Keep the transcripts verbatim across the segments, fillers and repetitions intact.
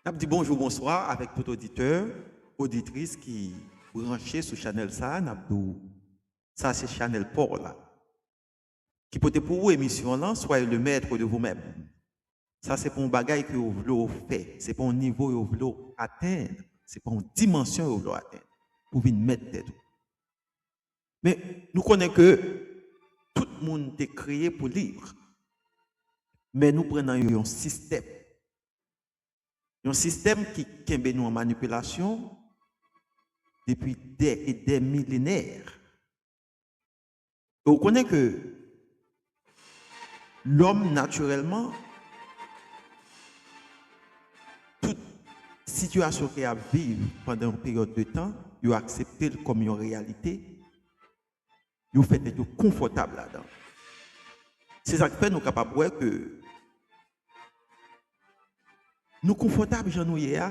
N ap di bonjou, bonswa avèk tout oditè, oditris ki branche sou chanèl sa a. N ap di w, sa se chanèl pa w la, ki pote pou ou emisyon lan, Soyez le maître de vous-même. Sa se pa yon bagay ke yo vle w fè, se pa yon nivo yo vle w atenn, se pa yon dimansyon yo vle w atenn pou vin mèt tèt ou. Men nou konnen ke tout moun te kreye pou lib. Men nou pran nan yon sistèm. Yon sistèm ki kenbe nou an manipilasyon depi dè e dè milenè. E w konnen ke lòm, natirèlman, tout sitiyasyon ke y ap viv pandan yon peryòd de tan, yo aksepte l kòm yon reyalite, yo fè tèt yo konfòtab ladan. Se sa k fè nou kapab wè ke nou konfòtab jan nou ye a,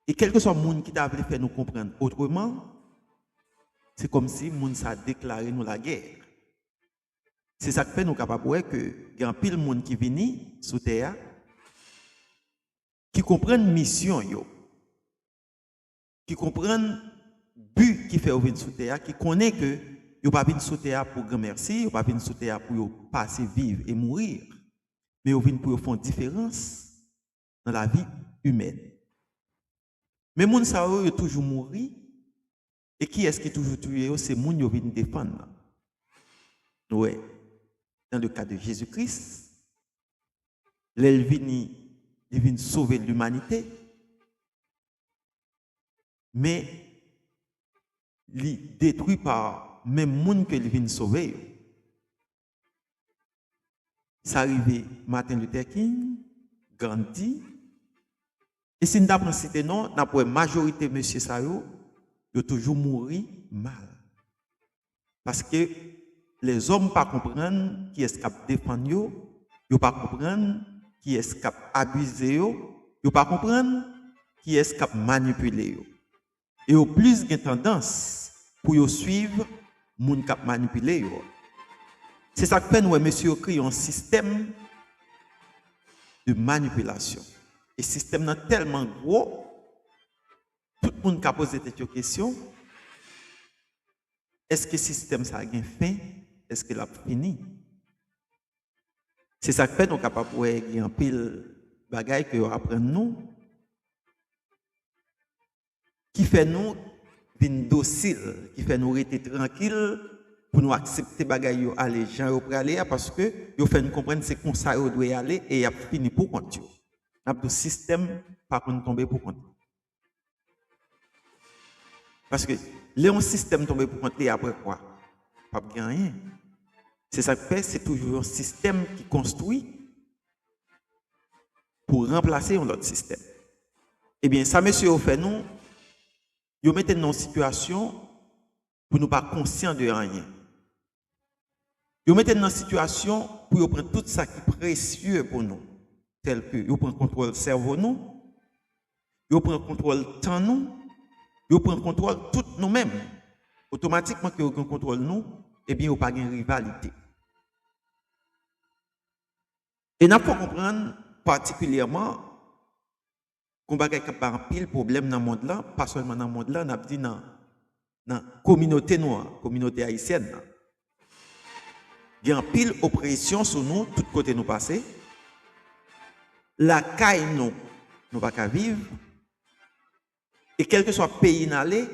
e kèlkeswa moun ki ta vle fè nou konprann otreman, se kòmsi moun sa deklare nou lagè. Se sa k fè nou kapab wè ke gen anpil moun ki vini sou tè a, ki konprann misyon yo, ki konprann bi ki fè yo vin sou tè a, ki konnen ke yo pa vin sou tè a pou granmèsi, yo pa vin sou tè a pou yo pase, viv e mouri, men yo vin pou yo fè yon diferans nan lavi imèn. Men moun sa yo, yo toujou mouri, e kiyès ki toujou touye yo? Se moun yo vin defann nan. Nou wè, dans le cas de Jésus-Christ, lè l vini, li vin sove limanite, men li detwi pa menm moun ke li vin sove yo. Sa rive Martin Luther King, Gandhi, e si n ta pran site non, n ap wè majorite mesye sa yo, yo toujou mouri mal. Paske lèzòm pa konprann kiyès k ap defann yo, yo pa konprann kiyès k ap abize yo, yo pa konprann kiyès k ap manipile yo. E yo plis gen tandans pou yo swiv moun k ap manipile yo. Se sa k fè n wè mesye yo kreye yon sistèm de manipilasyon. E sistèm nan tèlman gwo, tout moun ka poze tèt yo kesyon, èske sistèm sa a gen fen? Èske l ap fini? Se sa k fè nou kapab wè gen anpil bagay ke yo aprann nou, ki fè nou vin dosil, ki fè nou rete trankil pou nou aksepte bagay yo ale jan yo prale a, paske yo fè n konprann se konsa yo dwe ale e y ap fini pou kont yo. N ap di w sistèm pa konn tonbe pou kont li. Paske lè yon sistèm tonbe pou kont li, apre kwa? P ap gen anyen. Se sa k fè se toujou yon sistèm ki konstwi pou ranplase yon lòt sistèm. Ebyen, sa mesye yo fè nou, yo mete n nan yon sitiyasyon pou nou pa konsyan de anyen. Yo mete n nan sitiyasyon pou yo pran tout sa ki presye pou nou, tèlke yo pran kontwòl sèvo nou, yo pran kontwòl tan nou, yo pran kontwòl tout nou menm. Otomatikman ke yo gen kontwòl nou, ebyen, yo pa gen rivalite. E n ap fè w konprann patikilyèman gon bagay k ap bay anpil pwoblèm nan mond lan, pa sèlman nan mond lan, n ap di nan, nan kominote nou an, kominote ayisyèn nan. Gen anpil opresyon sou nou, tout kote nou pase. Lakay nou, nou pa ka viv. E kèlkeswa peyi n ale,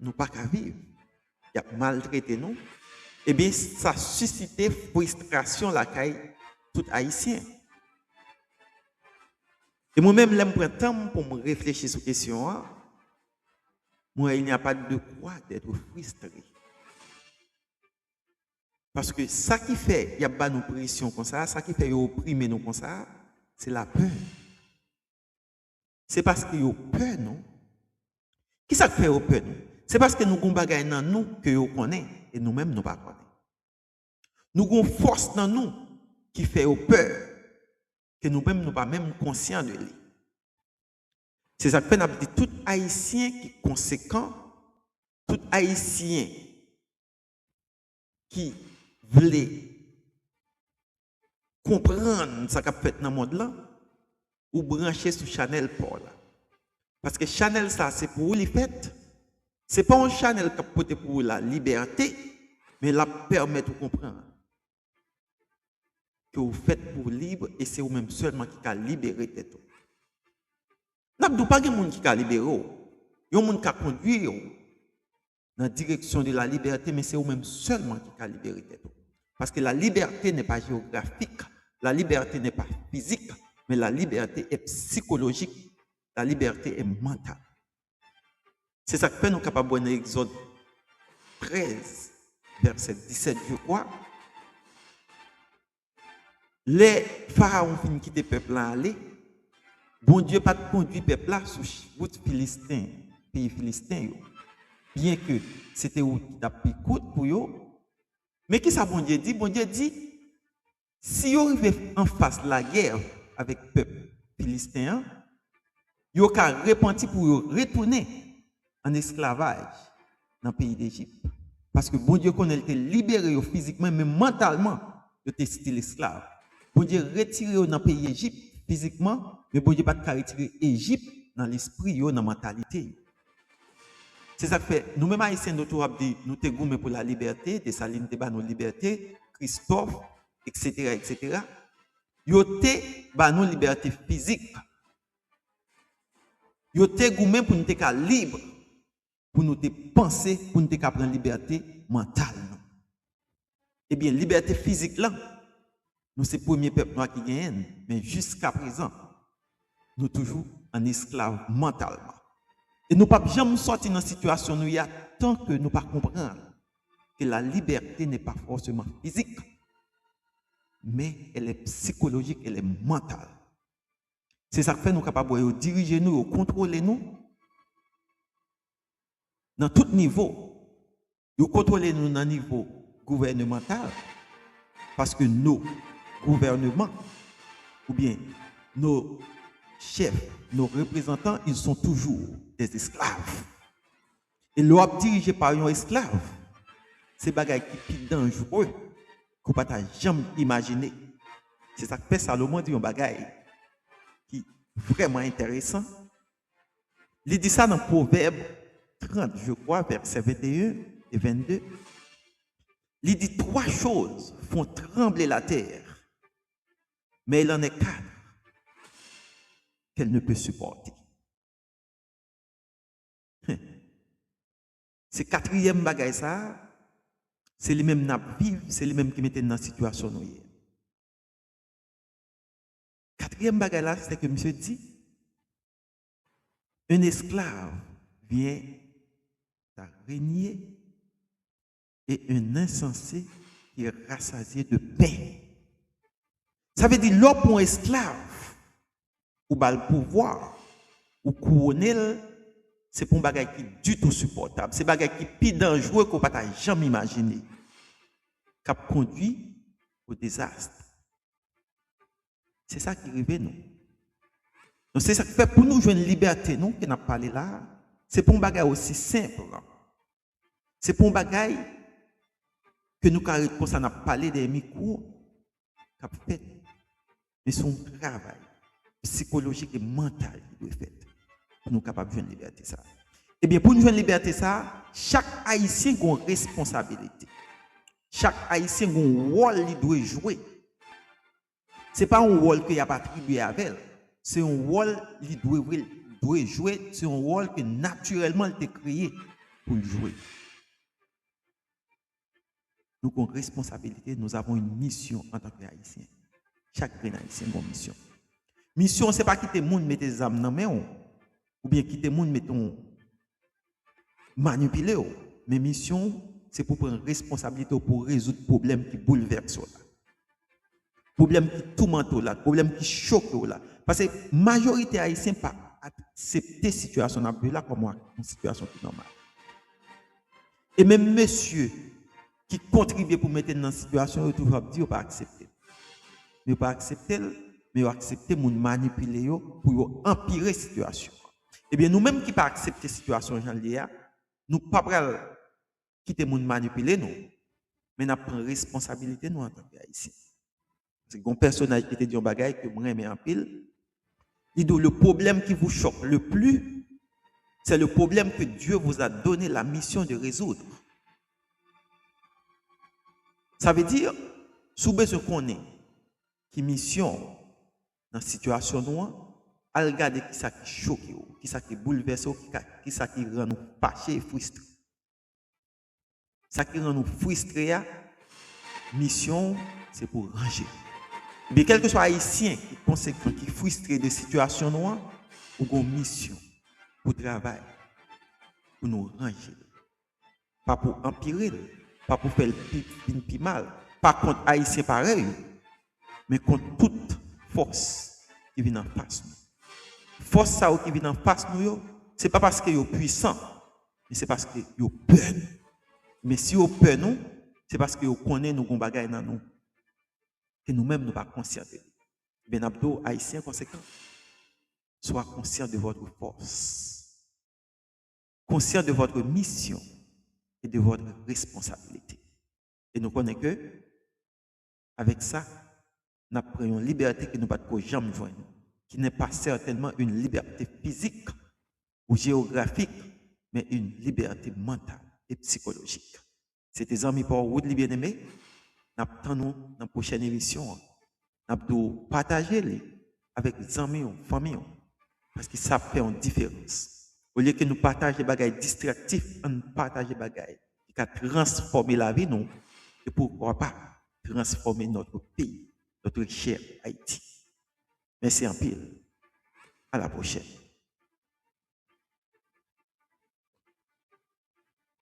nou pa ka viv. Y ap maltrete nou. Ebyen, sa sisite fristrasyon lakay tout Ayisyen. E mwen menm, lè m pran tan m pou m reflechi sou kesyon an, mwen, il n'y a pas de quoi d'être frustré. Paske sa ki fè y ap ba nou presyon konsa, sa ki fè yo oprime nou konsa, se lapè. Se paske yo pè nou. Kisa k fè yo pè nou? Se paske nou gon bagay nan nou ke yo konnen e nou menm nou pa konnen. Nou gon fòs nan nou ki fè yo pè, ke nou menm nou pa menm konsyan de li. Se sa k fè n ap di tout Ayisyen ki konsekan, tout Ayisyen ki vle konprann sa k ap fèt nan mond lan, ou branche sou chanèl pa w la. Paske chanèl sa, se pou ou li fèt. Se pa yon chanèl k ap pote pou ou lalibète, men l ap pèmèt ou konprann ke ou fèt pou w lib e se ou menm sèlman ki ka libere tèt ou. N ap di w pa gen moun ki ka libere w. Yon moun ka kondwi w nan direksyon de la liberté, men se ou menm sèlman ki ka libere tèt ou. Paske la liberté n'est pas géographique, la liberté n'est pas physique, mais la liberté est psychologique, la liberté est mentale. Se sa k fè nou kapab wè nan Egzòd trèz, vèsè disèt, je crois, lè Farawon fin kite pèp la ale, Bondye pa t kondui pèp la sou ch- wout Filisten, peyi Filisten yo. Byenke se te wout ki t ap pi kout pou yo, men ki sa Bondye di? Bondye di, si yo rive anfas lagè avèk pèp Filisten an, yo ka repanti pou yo retounen an esklavaj nan peyi Lejip. Paske Bondye konnen l te libere yo fizikman, men mantalman, yo te still esklav. Bondye retire yo nan peyi Ejip fizikman, men Bondye pa t ka retire Ejip nan lespri yo, nan mantalite yo. Se sa k fè, nou menm Ayisyen, nou toujou ap di, nou te goumen pou lalibète, Desalin te ba nou libète, Kristòf, et cetera, et cetera. Yo te ba nou libète fizik. Yo te goumen pou nou te ka lib, pou nou te panse, pou nou te ka pran libète mantal nou. Ebyen, libète fizik lan, nou se premye pèp nwa ki genyen l, men jiskaprezan, nou toujou an esklav mantalman. E nou p ap janm sòti nan sitiyasyon nou ye a tan ke nou pa konprann que la liberté n'est pas forcément physique, mais elle est psychologique, elle est mentale. Se sa k fè nou kapab wè yo dirije nou, yo kontwole nou nan tout nivo. Yo kontwole nou nan nivo gouvènemantal, paske nos gouvernements, oubyen nos chefs, nos représentants, ils sont toujours des esclaves. E lè w ap dirije pa yon esklav, se bagay ki pi danjere ke w pa ta janm imajine. Se sa k fè Salomon di yon bagay ki vrèman enteresan. Li di sa nan Pwovèb trant, je crois, vèsè venteyen e vennde. Li di, trois choses font trembler la terre, mais il en est quatre qu'elle ne peut supporter. Se katriyèm bagay sa a, se li menm n ap viv, se li menm ki mete n nan sitiyasyon nou ye. Katriyèm bagay la, se ke misye di, un esclave vient à régner et un insensé qui est rassasié de pain. Sa vle di, lè w pran yon esklav, ou ba l pouvwa, ou kouwone l, se pa yon bagay ki ditou sipòtab. Se bagay ki pi danjere ke w pa ta janm imajine, k ap kondui o dezas. Se sa ki rive nou. Donk, se sa k fè pou nou jwenn libète nou ke n ap pale la a, se pa yon bagay osi senp. Se pa yon bagay ke nou ka ret konsa n ap pale dèyè mikwo k ap fèt. Men se yon travay sikolojik e mantal ki dwe fèt pou nou kapab jwenn libète sa a. Ebyen, pou nou jwenn libète sa a, chak Ayisyen gen yon responsabilite. Chak Ayisyen gen yon wòl li dwe jwe. Se pa yon wòl ke y ap atribye avè l. Se yon wòl li dwe, dwe jwe, se yon wòl ke natirèlman l te kreye pou l jwe. Nou gen yon responsabilite, nous avons une mission en tant que Haïtiens. Chak grenn Ayisyen gen yon misyon. Misyon, se pa kite moun mete zam nan men w, oubyen kite moun mete w manipile w. Men misyon w, se pou pran responsabilite w pou rezoud pwoblèm ki boulvèse w la. Pwoblèm ki toumante w la, pwoblèm ki choke w la. Paske majorite Ayisyen pa aksepte sitiyasyon n ap viv la kòm yon sitiyasyon ki nòmal. E menm mesye ki kontribye pou mete n nan sitiyasyon, yo toujou ap di yo pa aksepte l. Men yo pa aksepte l, men yo aksepte moun manipile yo pou yo anpire sitiyasyon an. Ebyen, nou menm ki pa aksepte sitiyasyon jan l ye a, nou pa pral kite moun manipile nou, men n ap pran responsabilite nou antanke Ayisyen. Paske gen yon pèsonaj ki te di yon bagay ke mwen renmen anpil, Li di w, le problème qui vous choque le plus, c'est le problème que Dieu vous a donné la mission de résoudre. Sa vle di, si w bezwen konnen ki misyon w nan sitiyasyon nou an, al gade kisa ki choke w, kisa ki boulvèse w, kisa ki rann ou fache e fristre. Sa ki rann ou fristre a, misyon w se pou ranje. Ebyen, kèlkeswa Ayisyen ki konsekan, ki fristre de sitiyasyon nou an, ou gen yon misyon pou travay, pou nou ranje l. Pa pou anpire l, pa pou fè l pi, vin pi mal, pa kont Ayisyen parèy ou, men kont tout fòs ki vin anfas nou. Fòs sa yo ki vin anfas nou yo, se pa paske yo pwisan, men se paske yo pè nou. Men si yo pè nou, se paske yo konnen nou gon bagay nan nou ke nou menm nou pa konsyan de li. Ebyen, n ap di w, Ayisyen konsekan, soyez conscient de votre force, conscient de votre mission et de votre responsabilité. E nou konnen ke, avèk sa, n ap pran yon libète ke nou pa t ko janm jwenn, qui n'est pas certainement une liberté physique ou géographique, mais une liberté mentale et psychologique. Se te zanmi pa w Woodly Bien-Aimé. N ap tann ou nan pwochèn emisyon an. N ap di w pataje li avèk zanmi w, fanmi w, paske sa ap fè yon diferans. Olye ke nou pataje bagay distraktif, ann pataje bagay ki ka transfòme lavi nou e poukwa pa transfòme notre pays, notre cher Haïti. Mèsi anpil. À la prochaine.